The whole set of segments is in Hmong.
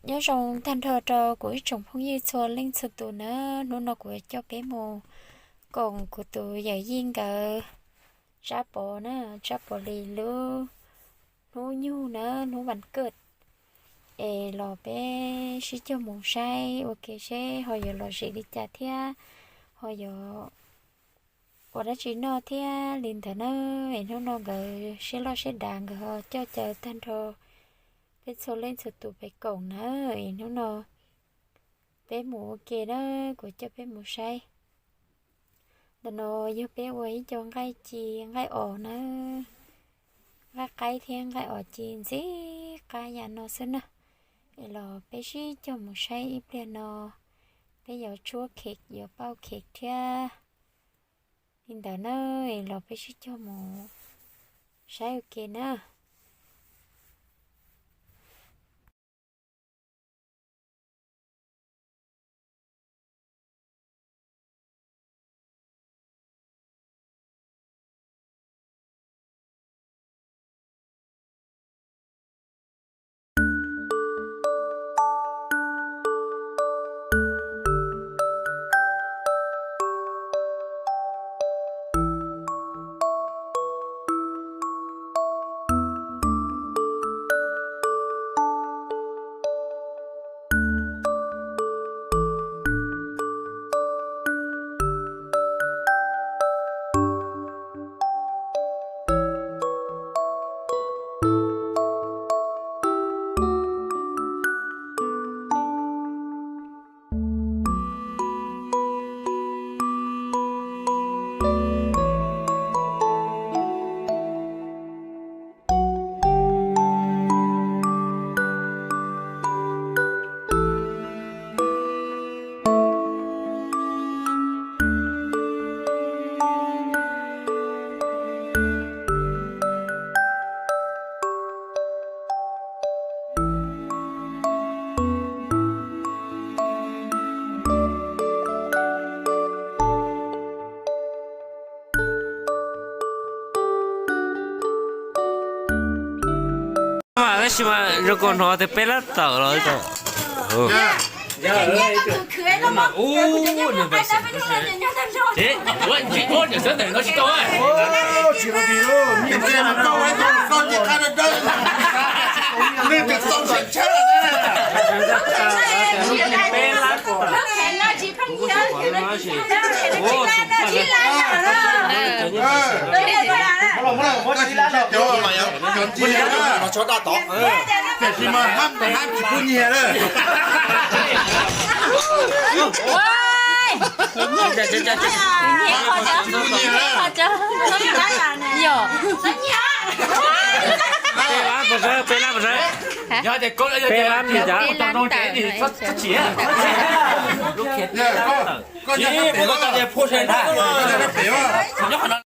Nyob zoo tag nrho rau kuv ib tsoom phooj ywg txhua leej txhua tus na. Hnub no kuv coj peb mus koom kuv tus yawm yij nkawd Tsab Pov na, Tsab Pov Lis lub hnub nyug na, hnub vas kawj, es los peb sib cog mus saib ua ke seb ho yuav lom zem li cas thiab ho yuav ua dab tsi noj thiab li ntawd na. Es hnub no nkawd siab loj siab dav, nkawd ho coj caw tag nrho peb txhua leej txhua tus pem koom na. Es hnub no peb mus ua ke na, kuv coj peb mus saib. Ntawm no yog peb ua ib co nqaij ci nqaij os na, nqaij qaib thiab nqaij os ci ntxim qab yam no xwb na. Es los peb sib cog mus saib ib pliag no, peb yuav tshuab khev yuav pauj khev thiab li ntawd na. Es los peb sib cog mus saib ua ke na. Tab sis mas zoo kawg hnov tias peb lab tawm los. Tiam sis mas hab hab tsis pub nyiag lawm. Peb lab pes sawv, peb lab pes sawv. Peb lab pes sawv. Koj nyob sab pem os, koj nyob sab pem os.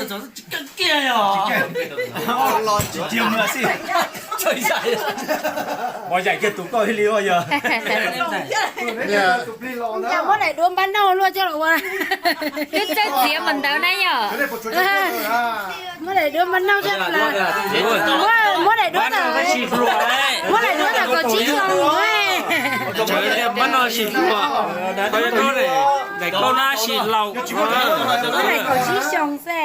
Tsis kiag yog. Los tsis kiag mus xij. Mos yaim kiag tus koj li yog. Muab daim duab npab nauj luaj coj los ua. Twb txawj txiav mas ntawd na yom. Muab daim duab npab nauj coj los. Muab daim duab ntawd. Muab daim duab ntawd kaum tsib xyoo. Npab nauj sis hluas. Daim kaub nab sis laus. Muab daim kaum tsib xyoo xwb.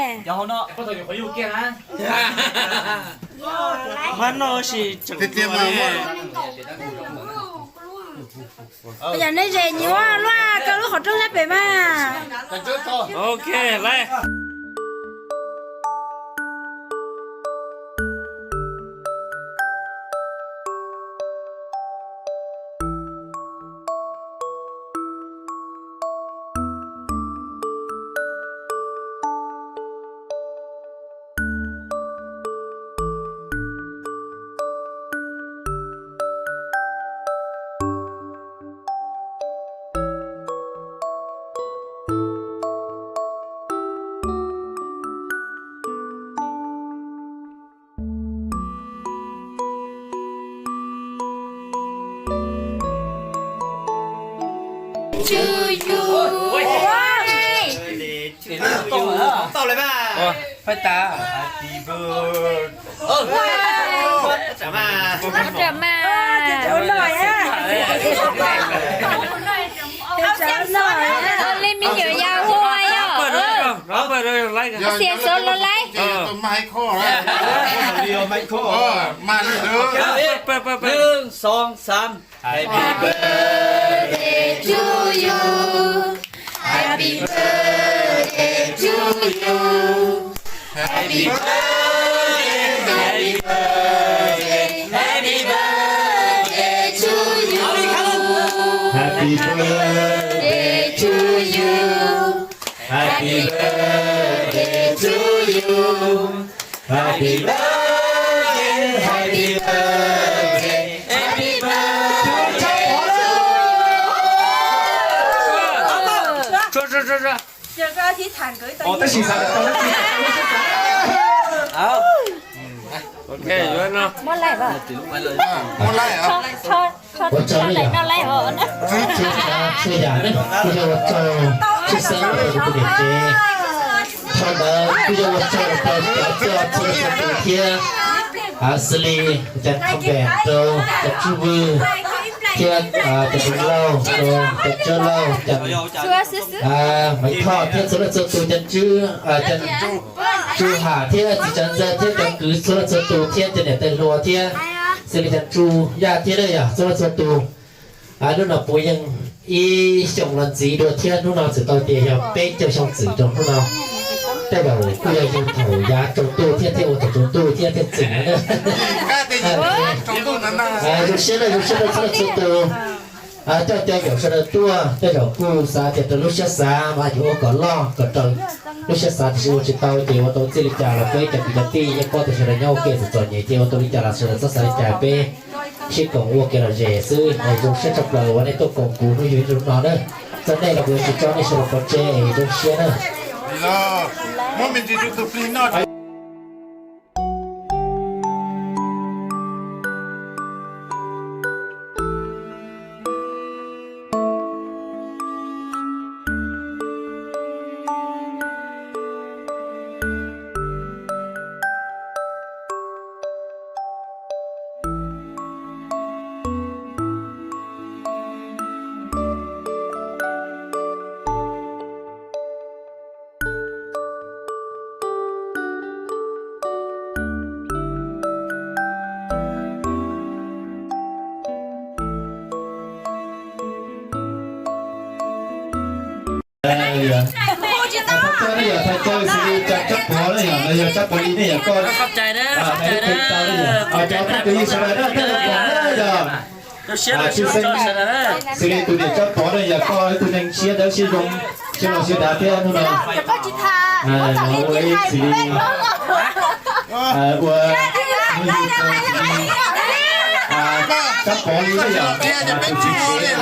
Npab nauj sis tseem hluas. Yog nej zes nyuaj luaj kaw lub qhov rooj nyob pem mas. Ok, lawm. Faib tas. Li me nyuam yaus hu yog. Xiam xov los laib. Nws xoo xaam. Happy birthday to you. Happy birthday to you. Happy birthday, happy birthday, happy birthday to you. Happy birthday to you. Happy birthday to you. Happy birthday, happy birthday, happy birthday to you. Tab sis xav tau tab sis xav tau lub sij hawm. Ok, yuav no. Muab laij, muab laij. Ua tsaug na yom, txhua yam ne, kuj yog ua tsaug tshwj xeeb rau kuv tus niam tsev. Thaum ntawd kuj yog ua tsaug rau cov txhua leej txhua tus thiab, xws li cov thoo npe rau cov tswj hwm thiab cov hluas lauj, cov tswj lauj, cov Maiv Thoj thiab txhua leej txhua tus, cov tswj, cov Tsu Ham thiab txiv Tsav Ntxawg thiab cov kwv txhua leej txhua tus thiab cov niam tais hluas thiab xws li cov Tsu Yaj thiab na yom, txhua leej txhua tus. Hnub no puv yees ib xyoos los ntxiv dua thiab, hnub no txawm tau tias yog peb caug xyoo txwm rau hnub no. Tej zaum kuj yog yug thaum yav tsaus ntuj thiab thiaj ua thaum tsaus ntuj thiab thiaj txwm na. Zoo siab na, zoo siab rau txhua leej txhua tus coj caw yaum sawv daws tuaj. Tej zaum kuj xav tias raws lub siab xav mas yuav ua kom loj kom raws lub siab xav tiam sis ua tsis tau ces ua tau txij li cas los peb cov kwv cov tij yeej paub tias sawv daws nyob ua ke txom txom nyem ces ua tau li cas los sawv daws txhob xav li cas, peb sib koom ua kev lom zem xwb. Zoo siab tshaj plaws uas nej tuaj koom kuv hnub yug hnub no na. Txog nej los kuv yuav tsis tso nej sawv daws pov tseg es zoo siab na. Thov caw, thov caw xws li cov Tsab Pov na yom, los yog Tsab Pov Lis ne yom, koj hais lub npe tau na yom, cov phooj ywg sawv daws na, tej zaum pom na yom. Tshwj xeeb xws li tus niam Tsab Pov na yom, koj ib tug neeg siab dawb siab zoo, siab laus siab dav thiab hnub no ua ib xws li ua hnub yug tau xws li Tsab Pov Lis na yom, tus txiv tsev.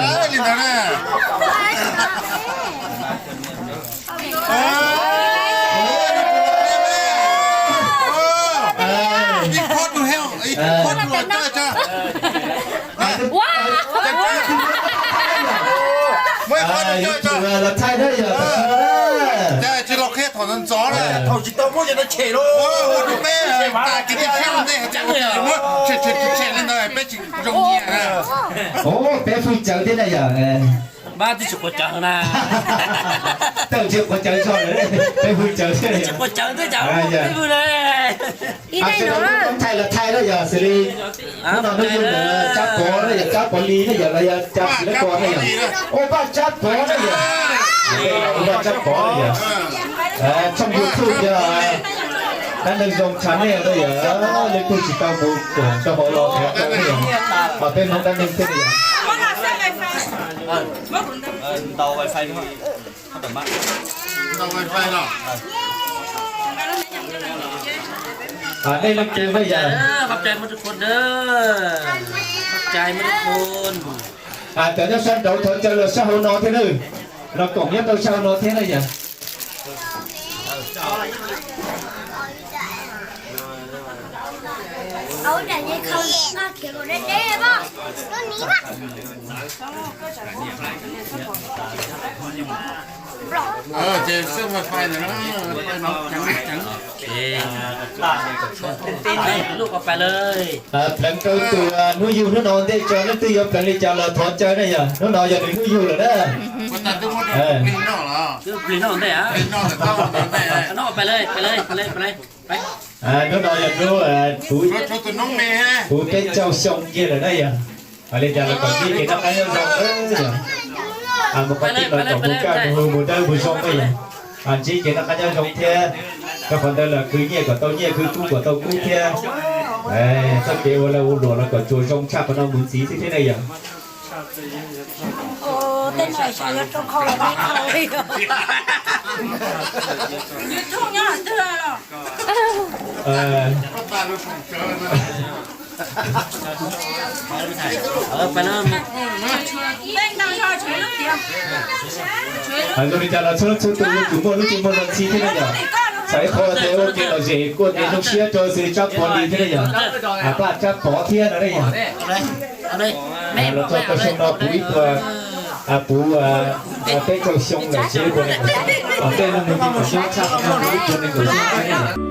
Los thaij na yog. Tsis los qhia thaum ntxov na, thaum tsis tau muab cov no tshem lauj. Ua rau peb tas kiv tib thiab ntej, muab tshem tshem tshem li ntawd peb tsis zoo nyiam na. Peb hwj cawv thiab na yog. Pab twb tsis quav cawv na. Tawm tsis quav cawv tso lawm, peb hwj cawv thiab. Tsis quav cawv thiab cas peb hwj na. Thaij los thaij na yog xws li hnub no hnub yug ntawd Tsab Pov na yog, Tsab Pov Lis na yog los yog Tsab Pov na yog. Ua Paj Tsab Pov na yog. Ua Paj Tsab Pov na yog. Tshooj YouTube yog Dab Neeg Zoo Channel na yog. Leej twg tsis tau mus rau hauv los thav rau na yog. Peb Hmoob Dab Neeg thiab na yog. Nej leej twg na yog. Cov nyob sab nraud thov caw los sab hauv no thiab nawb. Los koom nyob rau sab hauv no thiab na yog. Pleev rau tus hnub yug hnub no ntej tso, leej twg yuav pleev li cas los thov caw na yog. Hnub no yog nws hnub yug lawm na. Hnub no yog hnub puv peb caug xyoo kiag lawm na yog. Li cas los kom ntsib kev noj qab nyob zoo yog. Mus qhov twg los kom mus kaj mus hwm mus dawb mus zoo na yog. Ntsib kev noj qab nyob zoo thiab. Rau qhov ntawd los khwv nyiaj kom tau nyiaj, khwv kub kom tau kub thiab. Txoj kev ua lag ua luam los kom tsuas zoo tshaj qhov no mus ntxiv xwb thiab na yog. Zoo li cas los txhua leej txhua tus yuav tsum muaj lub txij muaj hmoo ntxhi thiab na yog. Txhais ib qho tias ua kev lom zem kuj ua kev zoo siab rau xws li Tsab Pov Lis thiab na yog. Paj Tsab Pov thiab no na yog. Los txog rau xyoo no puv ib puas, puv peb caug xyoo lawm, tsis ib puas nees nkaum xyoo, tom ntej no nws nyob tshaj no puv ib puas nees nkaum xyoo thiab na yog.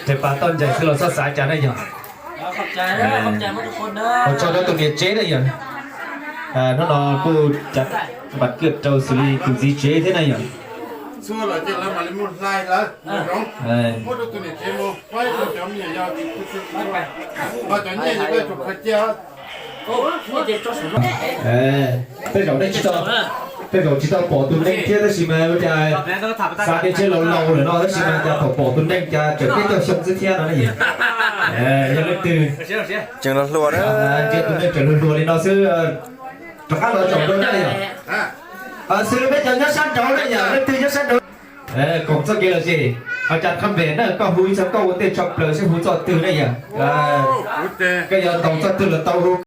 Tes pas toj ncaim xwb los txhob xav cas na yog. Ua tsaug rau tus niam tsev na yog. Hnub no kuj cas npam kiag rau xws li tus txiv tsev thiab na yog. Tej zaum nej tsis tau, tej zaum tsis tau pom tus neeg thiab tab sis mas ua cas xav tias tsev laus laus lawm no tab sis mas cas thaum pom tus neeg cas tseem peb caug xyoo xwb thiab no ne. Yog leej twg tseem los hluas, tus neeg tseem hluas hluas li no xwb, rov qab los zaum dua na yog. Xws li peb cov nyob sab nraud na yog, leej twg nyob sab nraud koom txoj kev lom zem, ho cas qhab npem na koj hu ib txog koj ua ntej tshaj plaws seb hu txoj twg na yog. Koj yuav ntaus txoj twg los tau hu.